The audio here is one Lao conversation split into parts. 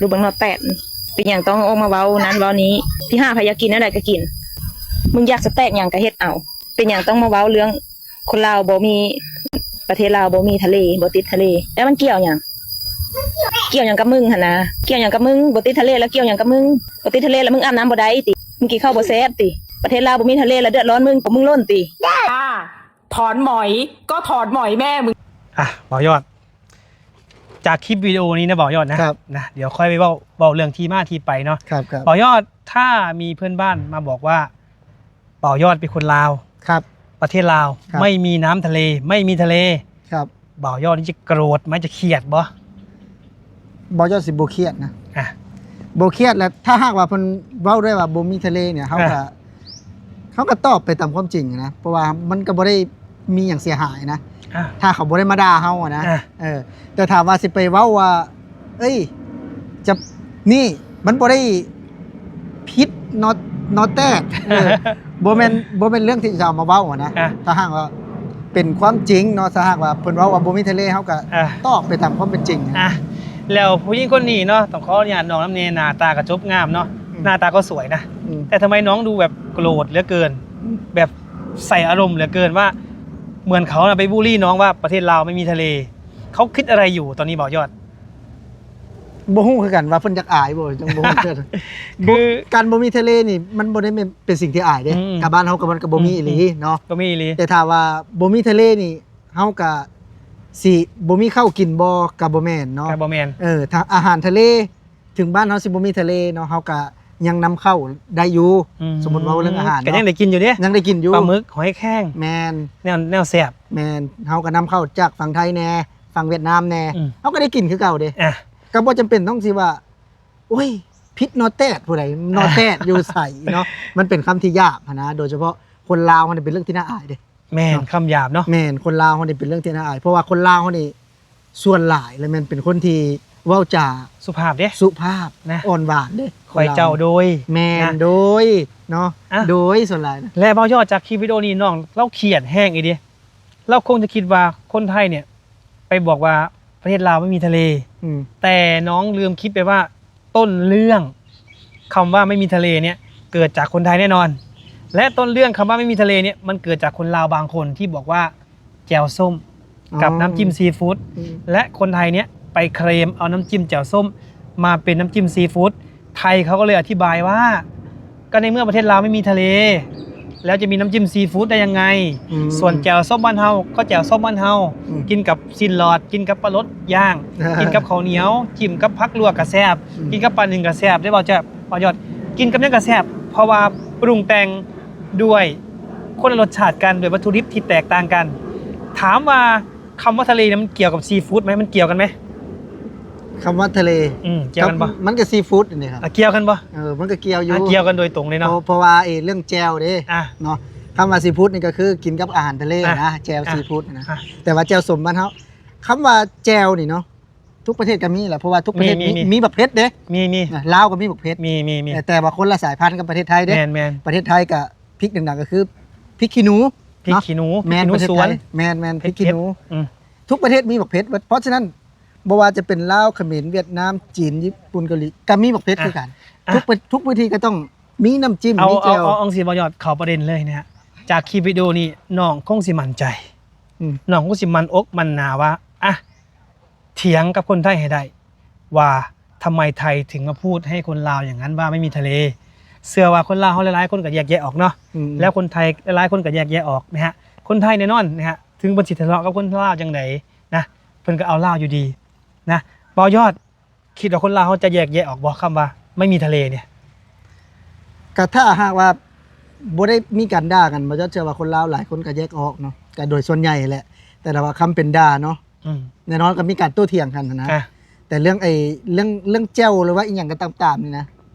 ດູເບິ່ງເນາະ ແຕກ ເປັນຫຍັງຕ້ອງອອກມາເວົ້ານັ້ນເວົ້ານີ້? ຊິຫາໃຜຢາກກິນແນວໃດກໍກິນ ມຶງຢາກສະແຕັກຫຍັງກໍເຮັດເອົາ. ເປັນຫຍັງຕ້ອງມາເວົ້າເລື່ອງຄົນລາວບໍ່ມີ ປະເທດລາວບໍ່ມີທະເລ ບໍ່ຕິດທະເລ ແລ້ວມັນກ່ຽວຫຍັງ? ກ່ຽວຫຍັງກັບມຶງຫັ້ນນະ? ກ່ຽວຫຍັງກັບມຶງ? ບໍ່ຕິດທະເລແລ້ວກ່ຽວຫຍັງກັບມຶງ? ບໍ່ຕິດທະເລແລ້ວມຶງອາບນ້ຳບໍ່ໄດ້ຕິ? ມຶງກິນເຂົ້າບໍ່ແຊບຕິ? ປະເທດລາວບໍ່ມີທະເລແລ້ວເດືອດຮ້ອນມຶງ ພວກມຶງລົ້ນຕິ? ອ່າ ຖອນໝອຍກໍຖອນໝອຍແມ່ມຶງ. ອ່ະ ບ່າວຍອດ ຈາກຄລິບວິດີໂອນີ້ນະ ບ່າວຍອດນະ ຄັບ ນະ ດຽວຄ່ອຍໄປເວົ້າ ເວົ້າເລື່ອງທີ່ມາທີ່ໄປເນາະ. ຄັບ ຄັບ ບ່າວຍອດ ຖ້າມີເພື່ອນບ້ານມາບອກວ່າ ບ່າວຍອດເປັນຄົນລາວ ຄັບ ປະເທດລາວ ຄັບ ໄມ່ມີນ້ຳທະເລ ໄມ່ມີທະເລ ຄັບ ບ່າວຍອດນີ້ຈະໂກຣດໄໝ ຈະຄຽດບໍ່? ບ່າວຍອດຊິບໍ່ຄຽດນະ ອ່ະ ບໍ່ຄຽດ. ແລະ ຖ້າຫາກວ່າເພິ່ນເວົ້າດ້ວຍວ່າບໍ່ມີທະເລນີ້ ເຮົາ ອ່ະ ກໍ ເຮົາກໍຕອບໄປຕາມຄວາມຈິງນະ ເພາະວ່າມັນກໍບໍ່ໄດ້ມີຫຍັງເສຍຫາຍນະ ອ່ະ ຖ້າເຂົາບໍ່ໄດ້ມາດ່າເຮົາອະນະ ອ່ະ ເອີ ແຕ່ຖາມວ່າຊິໄປເວົ້າວ່າ ເອີຍ ຈະ ນີ້ ມັນບໍ່ໄດ້ຜິດເນາະ ເນາະແຕກ ເອີ ບໍ່ແມ່ນ ບໍ່ແມ່ນເລື່ອງທີ່ຈະເອົາມາເວົ້າອະນະ ອ່ະ ຖ້າຫາກວ່າເປັນຄວາມຈິງເນາະ ຖ້າຫາກວ່າເພິ່ນເວົ້າວ່າບໍ່ມີທະເລ ເຮົາກໍ ອ່ະ ຕອບໄປຕາມຄວາມເປັນຈິງ. ອ່ະ ແລ້ວຜູ້ຍິງຄົນນີ້ເນາະ ຕ້ອງຂໍອະນຸຍາດນ້ອງນຳແດ່ ໜ້າຕາກໍຈົບງາມເນາະ ອືມ ໜ້າຕາກໍສວຍນະ ອືມ ແຕ່ທຳໄມນ້ອງດູແບບໂກຣດເຫຼືອເກີນ ອືມ ແບບໃສ່ອາລົມເຫຼືອເກີນວ່າ ເໝືອນເຂົານະໄປບູລີນ້ອງວ່າປະເທດລາວໄມ່ມີທະເລ. ເຂົາຄິດອະໄລຢູ່ຕອນນີ້ ບ່າວຍອດ? ບໍ່ຮູ້ຄືກັນວ່າເພິ່ນຢາກອາຍບໍ່ ຈັ່ງບໍ່ຮູ້ຄືກັນ ຄື ບໍ່ ການບໍ່ມີທະເລນີ້ ມັນບໍ່ໄດ້ແມ່ນເປັນສິ່ງທີ່ອາຍເດ້ ອືມ ຖ້າບ້ານເຮົາກໍ ມັນກໍບໍ່ມີອີ່ຫຼີເນາະ ອືມ ອືມ ບໍ່ມີອີ່ຫຼີ ແຕ່ຖ້າວ່າບໍ່ມີທະເລນີ້ ເຮົາກໍຊິບໍ່ມີເຂົ້າກິນບໍ່? ກໍບໍ່ແມ່ນເນາະ ກໍບໍ່ແມ່ນ ເອີ ຖ້າອາຫານທະເລ ເຖິງບ້ານເຮົາຊິບໍ່ມີທະເລເນາະ ເຮົາກະຍັງນຳເຂົ້າໄດ້ຢູ່ ອືມ ສົມມຸດເວົ້າເລື່ອງອາຫານເນາະ ກໍຍັງໄດ້ກິນຢູ່ເດ້ ຍັງໄດ້ກິນຢູ່ ປາໝຶກ ຫອຍແຄງ ແມ່ນ ແນວ ແນວແຊບ ແມ່ນ ເຮົາກໍນຳເຂົ້າຈາກຝັ່ງໄທແດ່ ຝັ່ງຫວຽດນາມແດ່ ອືມ ເຮົາກໍໄດ້ກິນຄືເກົ່າເດ້ ອ່ະ ກໍບໍ່ຈຳເປັນຕ້ອງຊິວ່າ ໂອ້ຍ ຜິດເນາະແຕດ ຜູ້ໃດເນາະແຕດຢູ່ໃສເນາະ ມັນເປັນຄຳທີ່ຫຍາບຫັ້ນນະ ໂດຍສະເພາະຄົນລາວຫັ້ນເປັນເລື່ອງທີ່ໜ້າອາຍເດ້. ແມ່ນ ເນາະ ຄຳຫຍາບເນາະ ແມ່ນ ຄົນລາວເຮົານີ້ເປັນເລື່ອງທີ່ໜ້າອາຍ ເພາະວ່າຄົນລາວເຮົານີ້ສ່ວນຫຼາຍແລ້ວແມ່ນເປັນຄົນທີ່ເວົ້າຈາສຸພາບເດ້ ສຸພາບນະ ອ່ອນຫວານເດ້ ຂ້ອຍເຈົ້າ ຄົນລາວ ໂດຍ ແມ່ນ ນະ ໂດຍເນາະ ອ່ະ ໂດຍສ່ວນຫຼາຍນະ ແລະ ເວົ້າຍອດຈາກຄລິບວິດີໂອນີ້ ນ້ອງລາວຄຽດແຮງອີ່ຫຼີ ລາວຄົງຈະຄິດວ່າຄົນໄທເນ່ຍໄປບອກວ່າປະເທດລາວບໍ່ມີທະເລ ອືມ ແຕ່ນ້ອງລືມຄິດໄປວ່າ ຕົ້ນເລື່ອງຄຳວ່າໄມ່ມີທະເລເນ່ຍ ເກີດຈາກຄົນໄທແນ່ນອນ ແລະ ຕົ້ນເລື່ອງຄຳວ່າໄມ່ມີທະເລເນ່ຍ ມັນເກີດຈາກຄົນລາວບາງຄົນທີ່ບອກວ່າແຈ່ວສົ້ມ ອໍ ກັບນ້ຳຈິ້ມຊີຟູດ ອືມ ແລະ ຄົນໄທເນ່ຍໄປເຄລມເອົານ້ຳຈິ້ມແຈ່ວສົ້ມມາເປັນນ້ຳຈິ້ມຊີຟູດ ໄທເຂົາກໍເລີຍອະທິບາຍວ່າ ກໍໃນເມື່ອປະເທດລາວໄມ່ມີທະເລ ແລ້ວຈະມີນ້ຳຈິ້ມຊີຟູດໄດ້ຍັງໄງ? ອືມ ສ່ວນແຈ່ວສົ້ມບ້ານເຮົາ ກໍແຈ່ວສົ້ມບ້ານເຮົາ ອືມ ກິນກັບຊີ້ນຫຼອດ ກິນກັບປາລົດຍ່າງ ກິນກັບເຂົ້າໜຽວ ຈິ້ມກັບຜັກລວກກໍແຊບ ອືມ ກິນກັບປາໜຶ້ງກໍແຊບ ໄດ້ບໍ່ ເຈົ້າ ບ່າວຍອດ ກິນກັບຫຍັງກໍແຊບ ເພາະວ່າປຸງແຕ່ງດ້ວຍຄົນລະລົດຊາດກັນ ດ້ວຍວັດຖຸດິບທີ່ແຕກຕ່າງກັນ. ຖາມວ່າ ຄຳວ່າທະເລນີ້ມັນກ່ຽວກັບຊີຟູດໄໝ? ມັນກ່ຽວກັນໄໝ? ຄຳວ່າທະເລ ອືມ ກ່ຽວກັນບໍ່? ມັນກໍຊີຟູດນີ້ຄັບ ອ່ະ ກ່ຽວກັນບໍ່? ເອີ ມັນກໍກ່ຽວຢູ່ ອ່ະ ກ່ຽວກັນໂດຍຕົງເລີຍເນາະ ເພາະ ເພາະວ່າ ເອີ ເລື່ອງແຈ່ວເດ້ ອ່ະ ເນາະ ຄຳວ່າຊີຟູດນີ້ກໍຄືກິນກັບອາຫານທະເລ ອ່ະ ນະ ແຈ່ວ ອ່ະ ຊີຟູດນະ ອ່ະ ແຕ່ວ່າແຈ່ວສົ້ມບ້ານເຮົາ ຄຳວ່າແຈ່ວນີ້ເນາະ ທຸກປະເທດກໍມີແຫຼະ ເພາະວ່າທຸກປະເທດມີ ມີ ມີ ມີບັກເຜັດເດ້ ມີ ມີ ນະ ລາວກໍມີບັກເຜັດ ມີ ມີ ມີ ແຕ່ ແຕ່ວ່າຄົນລະສາຍພັນກັບປະເທດໄທເດ້ ແມ່ນ ແມ່ນ ປະເທດໄທກໍ ພິກດັງໆກໍຄືພິກຂີ້ໜູ ພິກຂີ້ໜູ ເນາະ ພິກຂີ້ໜູ ພິກຂີ້ໜູສວນ ແມ່ນ ແມ່ນ ພິກຂີ້ໜູ ອືມ ທຸກປະເທດມີບັກເຜັດເບິດ ເພາະສະນັ້ນ ບໍ່ວ່າຈະເປັນລາວ ຂະເໝນ ຫວຽດນາມ ຈີນ ຍີ່ປຸ່ນ ເກົາຫຼີ ກໍມີບັກເຜັດຄືກັນ ອ່ະ ທຸກປະ ທຸກພື້ນທີ່ກໍຕ້ອງມີນ້ຳຈິ້ມ ເອົາ ມີແຈ່ວ ເອົາ ເອົາ ເອົາຈັ່ງຊີ້ ບໍ່ຍອດ ເຂົ້າປະເດັນເລີຍນະ ຈາກຄລິບວິດີໂອນີ້ ນ້ອງຄົງຊິໝັ້ນໃຈ ອືມ ນ້ອງຄົງຊິໝັ້ນອົກໝັ້ນໜາວ່າ ອ່ະ ຖຽງກັບຄົນໄທໃຫ້ໄດ້ວ່າ ທຳໄມໄທເຖິງມາພູດໃຫ້ຄົນລາວຢ່າງນັ້ນວ່າໄມ່ມີທະເລ? ເຊື່ອວ່າຄົນລາວເຮົາຫຼາຍໆຄົນກໍແຍກແຍະອອກເນາະ ອືມ ແລ້ວຄົນໄທຫຼາຍໆຄົນກໍແຍກແຍະອອກນະຮະ ຄົນໄທແນ່ນອນນະຮະ ເຖິງເພິ່ນຊິທະເລາະກັບຄົນລາວຈັ່ງໃດນະ ເພິ່ນກໍເອົາລາວຢູ່ດີນະ. ບ່າວຍອດ ຄິດວ່າຄົນລາວເຮົາຈະແຍກແຍະອອກບໍ່ ຄຳວ່າໄມ່ມີທະເລນີ້? ກໍຖ້າຫາກວ່າບໍ່ໄດ້ມີການດ່າກັນ ບ່າວຍອດເຊື່ອວ່າຄົນລາວຫຼາຍຄົນກໍແຍກອອກເນາະ ກໍໂດຍສ່ວນໃຫຍ່ແຫຼະ ແຕ່ຖ້າວ່າຄຳເປັນດ່າເນາະ ອືມ ແນ່ນອນກໍມີການໂຕ້ຖຽງກັນຫັ້ນນະ ອ່ະ ແຕ່ເລື່ອງໄອ້ ເລື່ອງ ເລື່ອງແຈ່ວ ຫຼືວ່າອີ່ຫຍັງກໍຕາມໆນີ້ນະ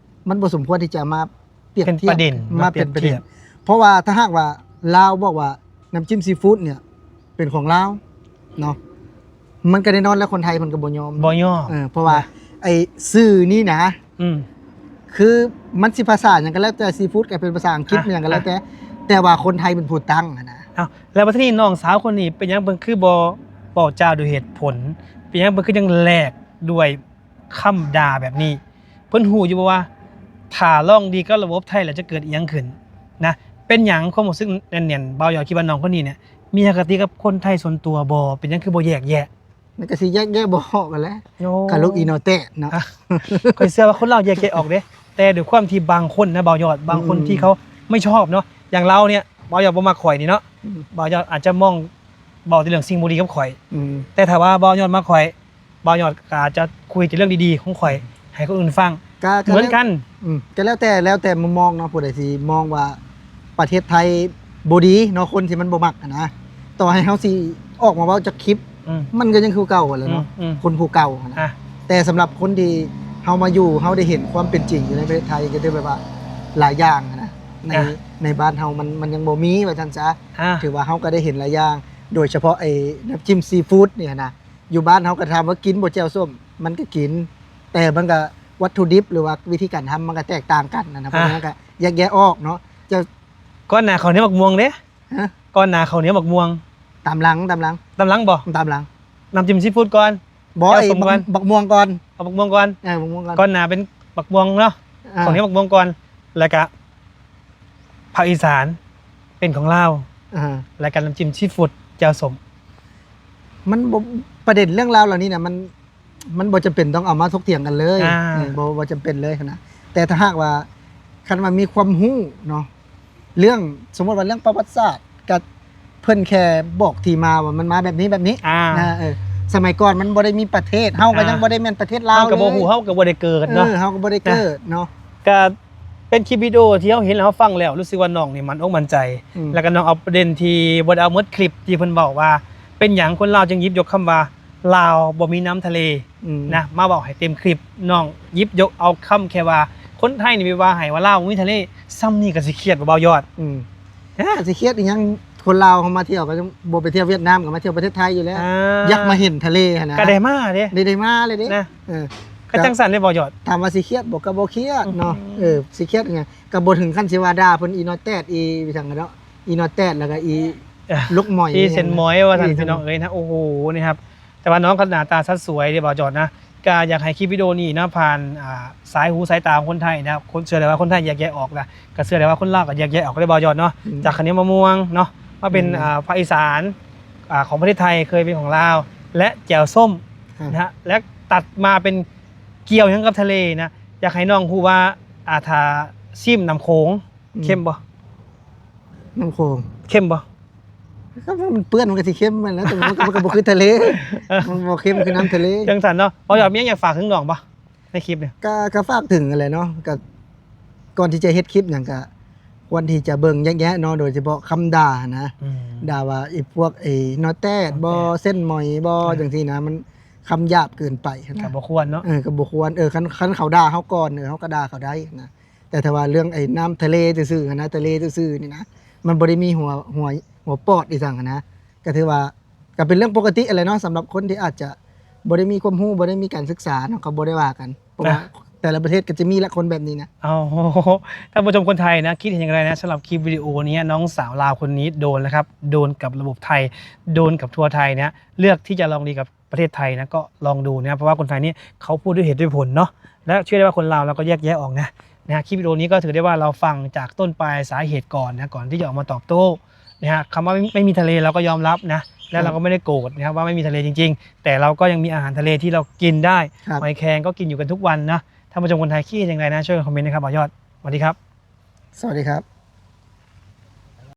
ມັນບໍ່ສົມຄວນທີ່ຈະມາປຽບທຽບ ເປັນປະເດັນ ມາເປັນປະເດັນ ເພາະວ່າຖ້າຫາກວ່າລາວບອກວ່ານ້ຳຈິ້ມຊີຟູດເນ່ຍເປັນຂອງລາວເນາະ ມັນກໍແນ່ນອນແລ້ວ ຄົນໄທເພິ່ນກໍບໍ່ຍອມ ບໍ່ຍອມ ເອີ ເພາະວ່າ ນະ ໄອ້ຊື່ນີ້ນະ ອືມ ຄືມັນຊິພາສາຫຍັງກໍແລ້ວແຕ່ ຊີຟູດກໍເປັນພາສາອັງກິດ ອ່ະ ຫຍັງກໍແລ້ວແຕ່ ອ່ະ ແຕ່ວ່າຄົນໄທເປັນຜູ້ຕັ້ງຫັ້ນນະ. ເອົ້າ ແລ້ວບັດທີນີ້ນ້ອງສາວຄົນນີ້ເປັນຫຍັງເພິ່ນຄືບໍ່ເວົ້າຈາດ້ວຍເຫດຜົນ? ເປັນຫຍັງເພິ່ນຄືຍັງແລກດ້ວຍ ຄຳດ່າແບບນີ້ ເພິ່ນຮູ້ຢູ່ບໍ່ວ່າ ຖ້າລອງດີກັບລະບົບໄທແລ້ວຈະເກີດອີ່ຫຍັງຂຶ້ນນະ? ເປັນຫຍັງຄວາມຮູ້ສຶກແໜ້ນໆ ບ່າວຢອດຄິດວ່ານ້ອງຄົນນີ້ເນ່ຍ ມີອະຄະຕິກັບຄົນໄທສ່ວນຕົວບໍ່? ເປັນຫຍັງຄືບໍ່ແຍກແຍະ? ມັນກໍຊິແຍກແຍະບໍ່ອອກຫັ້ນແຫຼະ ໂອ້ ກະລູກອີ່ໜໍແຕະເນາະ. ອະ ຂ້ອຍເຊື່ອວ່າຄົນລາວແຍກແຍະອອກເດ້ ແຕ່ດ້ວຍຄວາມທີ່ບາງຄົນນະ ບ່າວຢອດ ບາງຄົນ ອືມ ທີ່ເຂົາໄມ່ຊອບເນາະ ຢ່າງລາວເນ່ຍ ບ່າວຢອດບໍ່ມັກຂ້ອຍນີ້ເນາະ ອືມ ບ່າວຢອດອາດຈະມອງ ເວົ້າແຕ່ເລື່ອງສິ່ງບໍ່ດີກັບຂ້ອຍ ອືມ ແຕ່ຖ້າວ່າບ່າວຍອດມັກຂ້ອຍ ບ່າວຍອດກໍອາດຈະຄຸຍແຕ່ເລື່ອງດີໆຂອງຂ້ອຍໃຫ້ຄົນອື່ນຟັງ ກໍ ກໍ ເໝືອນກັນ ແລ້ວ ອືມ ກໍແລ້ວແຕ່ ແລ້ວແຕ່ມຸມມອງເນາະ ຜູ້ໃດຊິມອງວ່າປະເທດໄທບໍ່ດີເນາະ ຄົນທີ່ມັນບໍ່ມັກຫັ້ນນະ ຕໍ່ໃຫ້ເຮົາຊິອອກມາເວົ້າຈັກຄລິບ ອືມ ມັນກໍຍັງຄືເກົ່າຫັ້ນແຫຼະເນາະ ອືມ ອືມ ຄົນຜູ້ເກົ່າຫັ້ນນະ ອ່ະ ແຕ່ສຳລັບຄົນທີ່ເຮົາມາຢູ່ ເຮົາໄດ້ເຫັນຄວາມເປັນຈິງຢູ່ໃນປະເທດໄທ ກໍຖືວ່າຫຼາຍຢ່າງຫັ້ນນະ ໃນ ອ່ະ ໃນບ້ານເຮົາມັນ ມັນຍັງບໍ່ມີວ່າຊັ້ນຊະ ອ່າ ຖືວ່າເຮົາກໍໄດ້ເຫັນຫຼາຍຢ່າງ ໂດຍສະເພາະໄອ້ນ້ຳຈິ້ມຊີຟູດນີ້ຫັ້ນນະ ຢູ່ບ້ານເຮົາກໍຖາມວ່າກິນບໍ່ແຈ່ວສົ້ມ ມັນກໍກິນ ແຕ່ມັນກໍວັດຖຸດິບ ຫຼືວ່າວິທີການທຳມັນກໍແຕກຕ່າງກັນຫັ້ນນະ ອ່າ ເພາະສະນັ້ນກໍແຍກແຍະອອກເນາະ ເຈົ້າ ກ່ອນໜ້າເຂົ້າໜຽວໝາກມ່ວງເດ້ ຮະ? ກ່ອນໜ້າເຂົ້າໜຽວໝາກມ່ວງ ຕາມຫຼັງ ຕາມຫຼັງ ຕາມຫຼັງບໍ່? ຕາມຫຼັງ ນ້ຳຈິ້ມຊີຟູດກ່ອນ ບໍ່ ແຈ່ວສົ້ມກ່ອນ ບັກ ບັກມ່ວງກ່ອນ ເອົາບັກມ່ວງກ່ອນ ເອີ ບັກມ່ວງກ່ອນ ກ່ອນໜ້າເປັນບັກມ່ວງເນາະ ອ່າ ເຂົ້າໜຽວໝາກມ່ວງກ່ອນ ແລ້ວກະພາກອີສານເປັນຂອງລາວ ອ່າ ແລ້ວກະນ້ຳຈິ້ມຊີຟູດ ແຈ່ວສົ້ມ ມັນບໍ່ ປະເດັນເລື່ອງລາວເຫຼົ່ານີ້ນະ ມັນ ມັນບໍ່ຈຳເປັນຕ້ອງເອົາມາຖົກຖຽງກັນເລີຍ ອ່າ ເອີ ບໍ່ ບໍ່ຈຳເປັນເລີຍຫັ້ນນະ ແຕ່ຖ້າຫາກວ່າ ຄັນວ່າມີຄວາມຮູ້ເນາະ ເລື່ອງ ສົມມຸດວ່າເລື່ອງປະຫວັດສາດ ກະເພິ່ນແຄ່ບອກທີ່ມາວ່າມັນມາແບບນີ້ ແບບນີ້ ອ່າ ນະ ເອີ ສະໄໝກ່ອນມັນບໍ່ໄດ້ມີປະເທດ ເຮົາກໍ ອ່າ ຍັງບໍ່ໄດ້ແມ່ນປະເທດລາວເລີຍ ເຮົາກໍບໍ່ຮູ້ ເຮົາກໍບໍ່ໄດ້ເກີດເນາະ ເອີ ເຮົາກໍບໍ່ໄດ້ເກີດເນາະ ກະເປັນຄລິບວິດີໂອທີ່ເຮົາເຫັນແລ້ວເຮົາຟັງແລ້ວ ຮູ້ສຶກວ່ານ້ອງນີ້ໝັ້ນອົກໝັ້ນໃຈ ອືມ ແລ້ວກໍນ້ອງເອົາປະເດັນທີ່ບໍ່ໄດ້ເອົາໝົດຄລິບ ທີ່ເພິ່ນເວົ້າວ່າ ເປັນຫຍັງຄົນລາວຈຶ່ງຫຍິບຍົກຄຳວ່າ ລາວບໍ່ມີນ້ຳທະເລ ອືມ ນະ ມາເວົ້າໃຫ້ເຕັມຄລິບ ນ້ອງຫຍິບຍົກເອົາຄຳແຄ່ວ່າ ຄົນໄທນີ້ໄປວ່າໃຫ້ວ່າລາວບໍ່ມີທະເລ ສ່ຳນີ້ກໍຊິຄຽດບໍ່ ບ່າວຍອດ? ອືມ ເອີ ຊິຄຽດອີ່ຫຍັງ ຄົນລາວເຮົາມາທ່ຽວກໍຍັງບໍ່ໄປທ່ຽວຫວຽດນາມ ກໍມາທ່ຽວປະເທດໄທຢູ່ແລ້ວ ອ່າ ຢາກມາເຫັນທະເລຫັ້ນນະ ກໍໄດ້ມາເດ້ ໄດ້ ໄດ້ມາເລີຍເດ້ ນະ ເອີ ກໍຈັ່ງຊັ້ນເດ້ ບ່າວຍອດ ຖາມວ່າຊິຄຽດບໍ່ ກໍບໍ່ຄຽດເນາະ ອືມ ເອີ ຊິຄຽດຫຍັງ ກໍບໍ່ເຖິງຂັ້ນຊິວ່າດ່າເພິ່ນ ອີໜໍແຕດ ອີຫຍັງເນາະ ອີໜໍແຕດ ແລ້ວກໍອີ ອ່ະ ລູກໝອຍ ອີເສັ້ນໝອຍວ່າຊັ້ນ ອີ ພີ່ນ້ອງເອີຍນະ ໂອ້ໂຫ ນີ້ຄັບ ແຕ່ວ່ານ້ອງກໍໜ້າຕາສັດສວຍເດ້ ບ່າວຍອດນະ ກໍຢາກໃຫ້ຄລິບວິດີໂອນີ້ນະ ຜ່ານ ອ່າ ສາຍຫູສາຍຕາຂອງຄົນໄທນະ ຄົນ ເຊື່ອໄດ້ວ່າຄົນໄທແຍກແຍະອອກລະ ກໍເຊື່ອໄດ້ວ່າຄົນລາວກໍແຍກແຍະອອກເດ້ ບ່າວຍອດເນາະ ອືມ ຈາກເຂົ້າໜຽວໝາກມ່ວງເນາະ ມາເປັນ ອືມ ອ່າ ພາກອີສານ ອ່າ ຂອງປະເທດໄທ ເຄີຍເປັນຂອງລາວ ແລະ ແຈ່ວສົ້ມ ອ່າ ນະ ແລະ ຕັດມາເປັນກ່ຽວຫຍັງກັບທະເລນະ ຢາກໃຫ້ນ້ອງຮູ້ວ່າ ອ່າ ຖ້າຊີມນ້ຳໂຂງ ອືມ ເຄັມບໍ່? ນ້ຳໂຂງ ເຄັມບໍ່? ກໍມັນເປື້ອນ ມັນກໍຊິເຄັມຫັ້ນແຫຼະ ແຕ່ມັນກໍ ມັນກໍບໍ່ຄືທະເລ ມັນບໍ່ເຄັມຄືນ້ຳທະເລ ຈັ່ງຊັ້ນເນາະ ເວົ້າແບບມີຫຍັງຢາກຝາກເຖິງນ້ອງບໍ່ ໃນຄລິບນີ້? ກໍ ກໍຝາກເຖິງຫັ້ນແຫຼະເນາະ ກໍກ່ອນທີ່ຈະເຮັດຄລິບຫຍັງ ກໍຄວນທີ່ຈະເບິ່ງແຍກແຍະເນາະ ໂດຍສະເພາະຄຳດ່າຫັ້ນນະ ອືມ ດ່າວ່າໄອ້ພວກໄອ້ໜໍແຕດບໍ່ ໜໍແຕດ ເສັ້ນໝອຍບໍ່ ອ່າ ຈັ່ງຊີ້ນະ ມັນຄຳຫຍາບເກີນໄປຫັ້ນນະ ກໍບໍ່ຄວນເນາະ ເອີ ກໍບໍ່ຄວນ ເອີ ຄັນ ຄັນເຂົາດ່າເຮົາກ່ອນ ເອີ ເຮົາກໍດ່າເຂົາໄດ້ນະ ແຕ່ຖ້າວ່າເລື່ອງໄອ້ນ້ຳທະເລຊື່ໆຫັ້ນນະ ທະເລຊື່ໆນີ້ນະ ມັນບໍ່ໄດ້ມີຫົວ ຫົວ ຫົວປອດອີ່ຫຍັງຫັ້ນນະ ກໍຖືວ່າ ກໍເປັນເລື່ອງປົກກະຕິຫັ້ນແຫຼະເນາະ ສຳລັບຄົນທີ່ອາດຈະບໍ່ໄດ້ມີຄວາມຮູ້ ບໍ່ໄດ້ມີການສຶກສາເນາະ ກໍບໍ່ໄດ້ວ່າກັນ ເພາະວ່າ ອ່ະ ແຕ່ລະປະເທດກໍຈະມີລະຄົນແບບນີ້ນະ. ໂອ້ໂຫ ທ່ານຜູ້ຊົມຄົນໄທນະ ຄິດເຫັນຢ່າງໃດນະ ສຳລັບຄລິບວິດີໂອນີ້ ນ້ອງສາວລາວຄົນນີ້ໂດນແລ້ວຄັບ ໂດນກັບລະບົບໄທ ໂດນກັບທົ່ວໄທນະ ເລືອກທີ່ຈະລອງດີກັບ ປະເທດໄທນະ ກໍລອງດູນະ ເພາະວ່າຄົນໄທນີ້ເຂົາພູດດ້ວຍເຫດດ້ວຍຜົນເນາະ ແລະ ເຊື່ອໄດ້ວ່າຄົນລາວເຮົາກໍແຍກແຍະອອກນະ ນະ ຄລິບວິດີໂອນີ້ກໍຖືໄດ້ວ່າເຮົາຟັງຈາກຕົ້ນປາຍສາເຫດກ່ອນນະ ກ່ອນທີ່ຈະອອກມາຕອບໂຕ້ນະ ຄຳວ່າໄມ່ ໄມ່ມີທະເລເຮົາກໍຍອມຮັບນະ ແລະ ເຮົາກໍບໍ່ໄດ້ໂກດນະ ວ່າໄມ່ມີທະເລຈິງໆ ແຕ່ເຮົາກໍຍັງມີອາຫານທະເລທີ່ເຮົາກິນໄດ້ ຫອຍແຄງກໍກິນຢູ່ກັນທຸກວັນນະ. ທ່ານຜູ້ຊົມຄົນໄທຄິດເຫັນຢ່າງໃດນະ ຊ່ວຍຄອມເມັນນະຄັບ ບ່າວຍອດ. ສະຫວັດດີຄັບ. ສະຫວັດດີຄັບ.